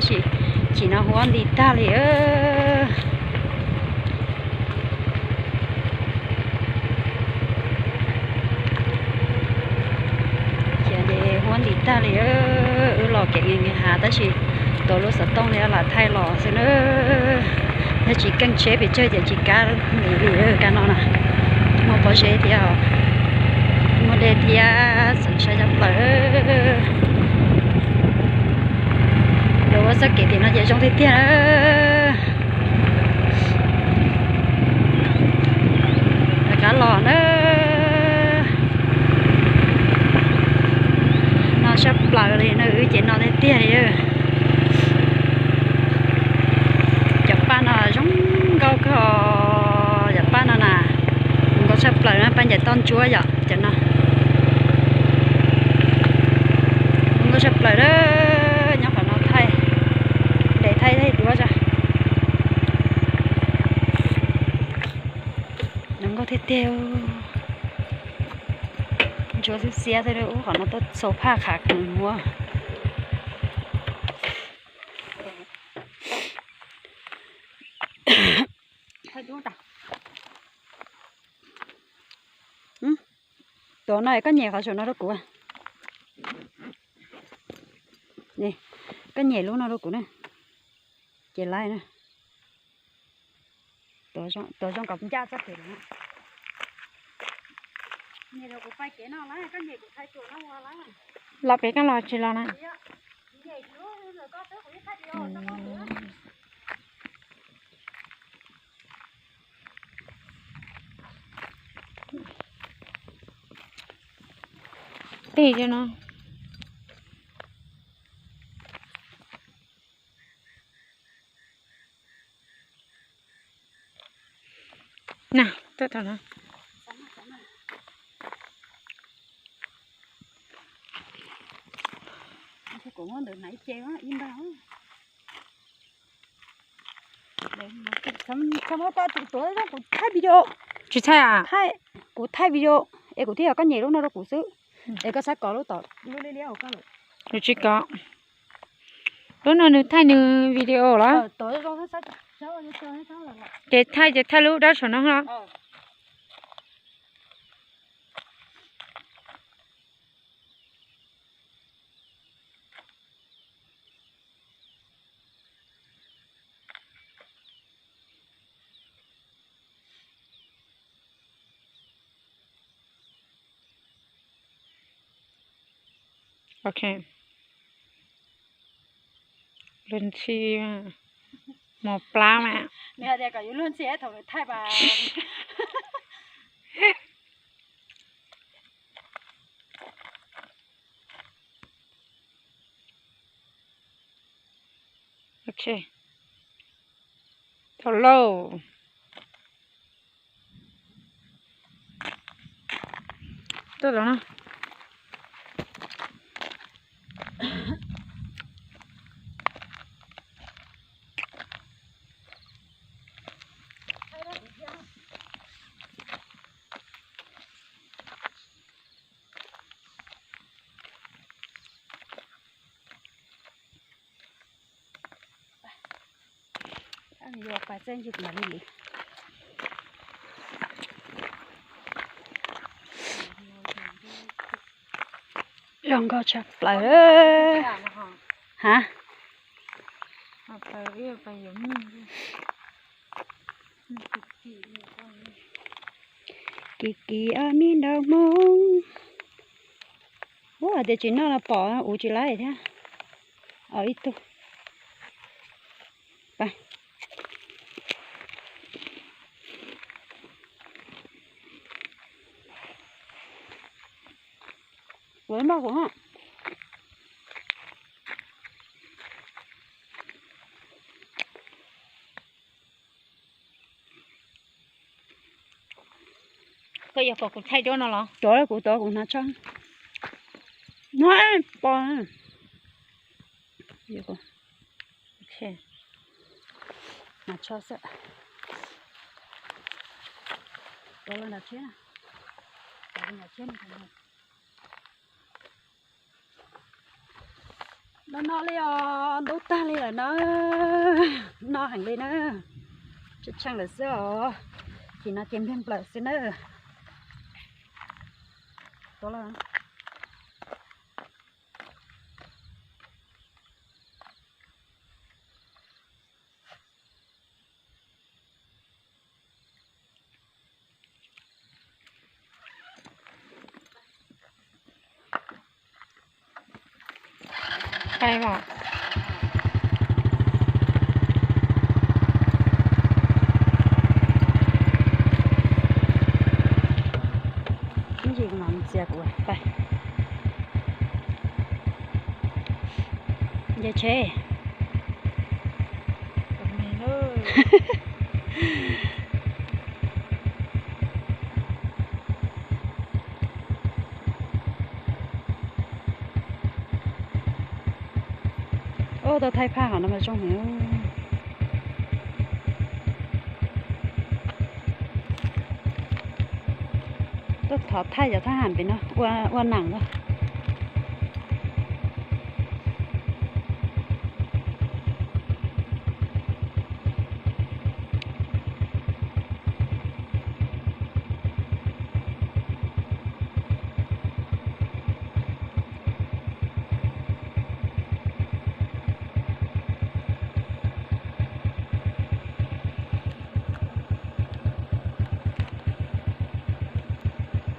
Chim no huab nti tag li. Ces huab nti tag li. Wb los kev nkees nkees hav tab sis tuav lub xov tooj li lam thaij los xwb na. Yog tsis keej tsheb pes tsawg ces tsis kav li li. Kab no na, muaj pob zeb thiab, muaj dej thiab, xeem sai tshaj plaws. Lawv ua txoj kev tim no ces zoo tiag tiag. Rov qab los na. No tshaj plaws li no, wb ces no tiag tiag li. Cov paj no zoo nkauj kawg. Cov paj no na, zoo nkauj tshaj plaws na, paj ncaim toj ntsuab yom, cov no. Zoo nkauj tshaj plaws na. Nyob qhov no thaij, ntes thaij thaij duab tso. Zoo nkauj tiag tiag. Ntsuab xiab xiab thiab, ub, qhov no tuaj txhua phaj qhav kws muab. Tuav no koj nyem qhov saum no rau kuv. Koj nyem lub no rau kuv na. Ces laib na. Tuav zoo kom ncaj txoj kev. Los pem koj los tsis los na. Tij no. Na, tuaj tau no. Kuv muab ntawm na ib ce ib nrag. Tsis muab tau tus tuav zoo, kuv thaij video. Tsis thaij a? Thaij, kuv thaij video es kuv thiaj yog koj nyem lub no rau kuv xwb. Es koj xav kov lub tom lub liab liab hauv koj lawm. Kuv tsis kov. Lub no nws thaij nws video los? Ces thaij ces thaij lub dab saum no los. Ok. Luag ntxhi, mos plab mas. Nws hais tias kom yus luag ntxhi thaum nws thaij pas. Ok. Thaum lauj. Tuaj los no. Zoo nkauj tshaj plaws. Ha? Kim kim ob me nraug Hmoob. Ub, hais tias tsis noj los pom ua tsis laib thiab. Ib tug. Kuv noj kuv. Koj yog kom kuv thaij duab no los? Tuav kuv, tuav kuv hnav tso. No pom. Hnav tso xwb. Tuav los nram tsheb na. Tuav los nram tsheb na. No no li os, ntub tag li lawm na, no heev li na, tshee tshee lawm xwb os, ces no ces npliag nplawm xwb na. Qaib os. Ib yim no ntxias kuv qaib. Nce tsheb. Ub, tau thaij phaj hov no mas zoo heev. Tuaj thov thaij cov thab ham pem no ua, ua nam na.